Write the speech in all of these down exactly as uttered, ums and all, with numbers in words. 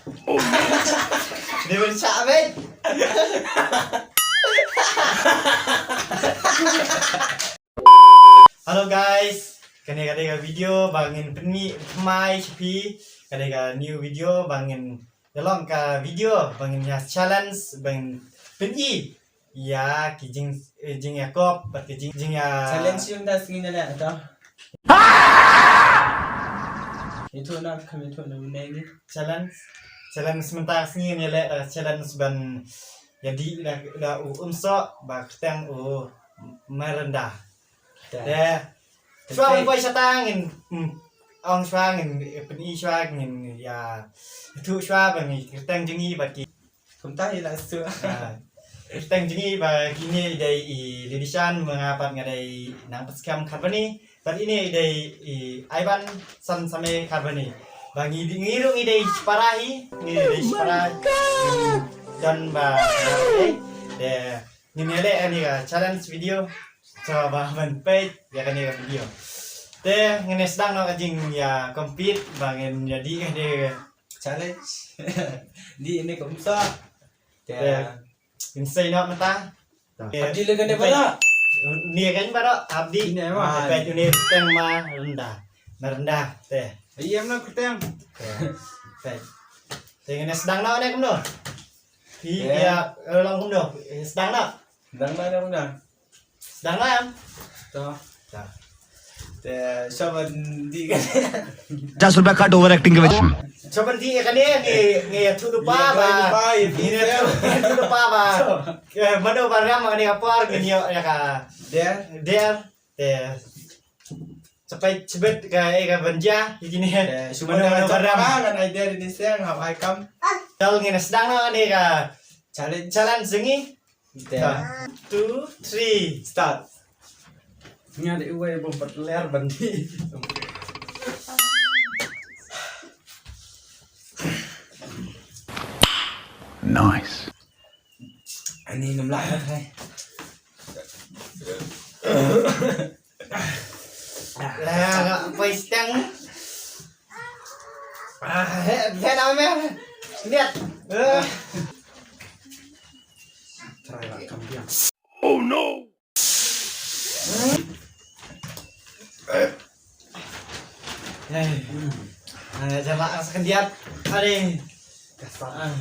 Dia bercak, mate. Hello guys, kane ka dei ka video ba ngin pynmih thymmai sha phi. Ka dei ka new video ba ngin ïa long ka video ba ngin ïa challenge, ba ngin pyni ïa ki jing, eh, jingïakop bad ki jing, jingïa challenge ïa mynta sngi ne leh ta. Ïathuh na, kham ïathuh na mynne ngi. Challenge. Challenge mynta sngi ne leh, eh, challenge ban ïa dih da, da u Umsoh ba kyrteng u Merinda. Te. Te. Te. Shuwa ban poi shata ngin, mm, ong shuwa ngin, eh, pyni shuwa ngin ïa ïathuh shuwa ba ngi kyrteng jong ngi bad ki. Kumta hi la su. Ah. Kyrteng jong ngi ba kine i dei i Lidishan, ma nga pat nga dei Nang Pynskhem Kharbani. Bad ine i dei i Aiban San Same Kharbani. Ba ngi, ngi ruh ngi dei shipara hi, ngi dei shipara. Don ba, eh, de ngin ïa leh kane ka challenge video. So ba ban peit ïa kane ka video. Te ngin ïa sdang noh ka jingïa compete ba ngin ïa dih kane ka challenge. Dih ine ka Umsoh. Te. Te ngin sei noh mynta. Te. Hap dih leh kane baroh. Ni kan baroh hap dih. Ine ma. Peit une kyrteng Merinda. Merinda. Te. Ai em na kyrteng. Te. Peit. Te ngin ïa sdang noh ne kumno. Phi, te. Ïa, eh, long kumno. Eh, sdang noh. Sdang noh, sdang noh. Sdang noh em. To. To. Te, shuwa ban dih kane. पचास रुपए कट ओवर एक्टिंग के वजह से। Shuwa ban dih kane, ngi, ngi ïathuh lypa ba. Ngi ïathuh lypa ba. Eh, mano ba ram kane ka por, ngin ïoh ïa ka. Der. Der. Te. Sa peit shibit ka, eh, ka ban jia ïa kine. Te, shu mano, mano ba ram. Ngan ai der ni seng, hap ai kam. Dal ngin sdang noh kane ka challenge. Challenge jong ngi. Te. One, two, three, start. Nga dei uwei bym pat ler ban dih. Nice. Ani ngam lah hai. Lah, nga poi steng. Ah, he, he, na me. Lihat. Eh. Try lah, kam diam. Oh no. Hei. Ah, jangan lah, rasa kendiat. Aduh. Kasar. Ah.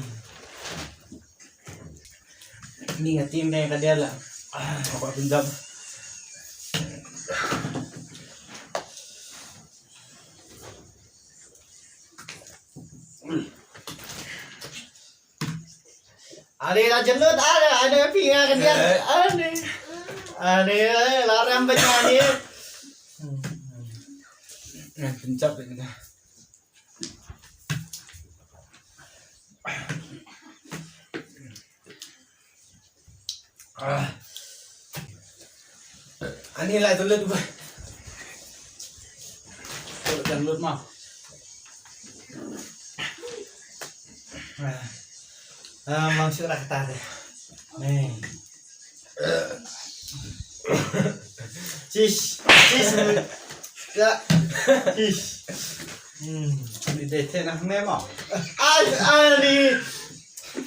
Ni nga tim dei ka dia la. Ah, ka Punjab. Are la jemlut, are, are phi nga ka dia. Eh. Are. Are, eh, la ram ba nya ni. Ngan Punjab ni. Ah. Ani la tu lut ba. Tu lut ma. Ah. Ah, mang shu ra kata de. Ni. Sis, sis. Ya. Sis. Hmm. Ni de te na me ma. Ai, ai ni.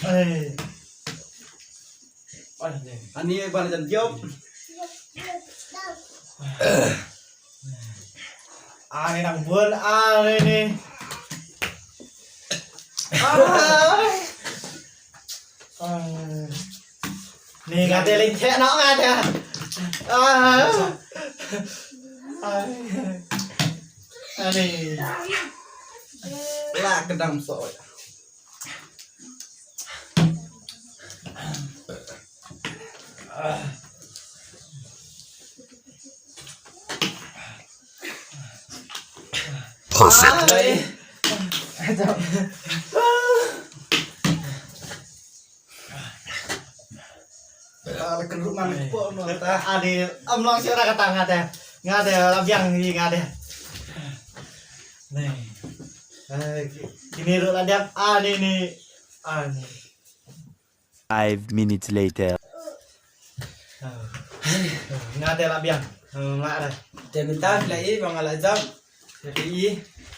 Ai. Ai ni. Ani ban jan job. Ani nang bun, ani ni. Ah. Ah. Ni ngate lin thek nok ngate. Ah. Ah. Ani. La kedang so. Perfect. Ah, la kynrup man po no ta. Ani, am long shu ra kata ngate. Ngate la biang ni ngate. Ni. Eh, kini ruh la diam. Ani ni. Ani. Five minutes later. Nga te la biang. Nga te. Te mynta la i ba nga la jam. Te i.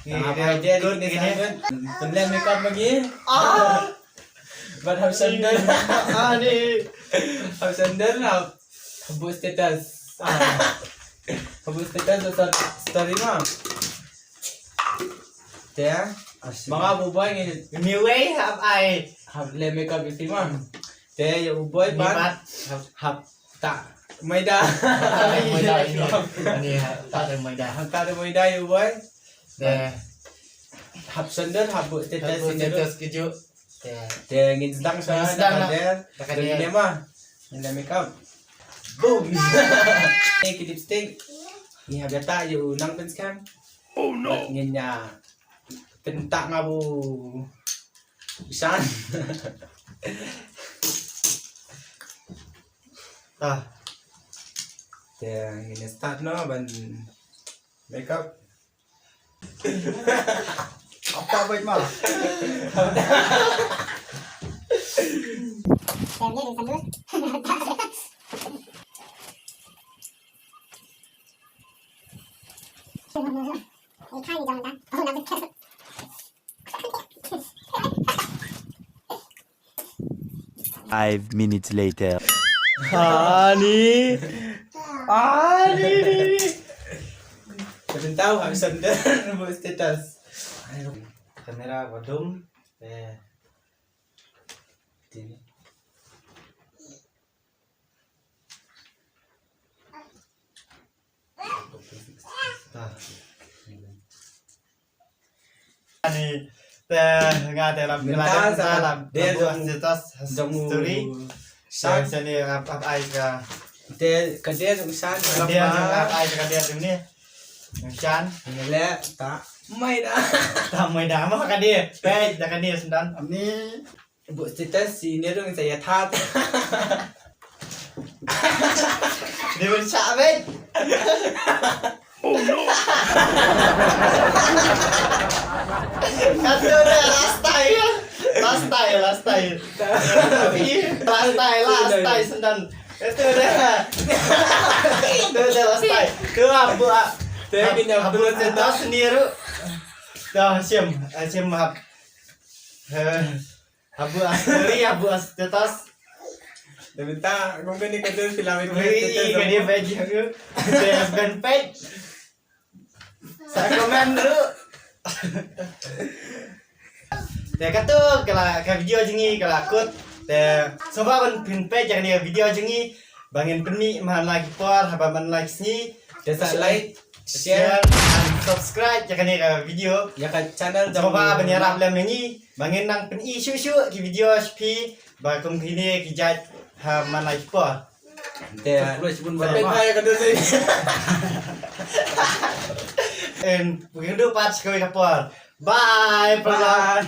Tang hap idea dei kine sandal. Pynleh makeup ma ngi. Bad hap sandal. Ani. Hap sandal, hap buh status. Hap buh status, hap story ma. Te ma nga bad u Boi ngi. Anyway, hap ai. Hap leh makeup ïa u ma. Te ïa u Boi pat hap tah maida. Maida ini. Ani, hap tah maida. Hap tah maida ïa u Boi. Te hap sandal, hap buh status, hap buh status kejuh. Te ngin sdang sa da ka der. Da ka der ma. Ngin da makeup. Boom. Te ki lipstick. Ngi hap ïa tah ïa u nongpynskhem. Oh no. Ngin ïa pyntah nga bad u Ishan. Ta. Te ngin ïa start noh ban makeup. Apa baik ma? Five minutes later. Ani. Ani, ni, ni. Ka bynta u hap sandal buh status. Kamera ba dum. Eh. Sini. Ani, te nga te lam, mynta sa la buh status, story. Sa sini ap, ap ai ka. Te ka der jong Ishan, ka der jong, ap ai ka der jong ni. Ishan. Ni le tah maida. Tah maida ma ka der. Peit da ka der sdang. Ani. Buh status sini ruh sa ïa tah. Dia pun syak, mate. Oh no. Kata dia last time. Last time, last time. Last time, last time sdang. Kata dia. Kata dia last time. Tu apa? Apa status sini ruh? Dah, Hashim. Hashim, maaf. Heh. Hap buh story, hap buh status. Dah mynta, kong kane ka dei filamet. Wei, status ka dei page aku. Dei ban page. Sa comment dulu. Te katu ka la ka video jong ngi ka la kut. Te sngewbha ban pynpeit ïa kane ka video jong ngi. Ba ngin pynmih man la ki por, haba man la ki sngi. Te sa like, share and subscribe ïa kane ka video. Ïa ka channel jong ngi. Sngewbha ban ïarap lem ïa ngi. Ba ngin nang pyni shuh shuh ki video sha phi ba kum kine ki jait ha man la ki por. Te. Em, pynduh pat sa kawei ka por. Bye, bye.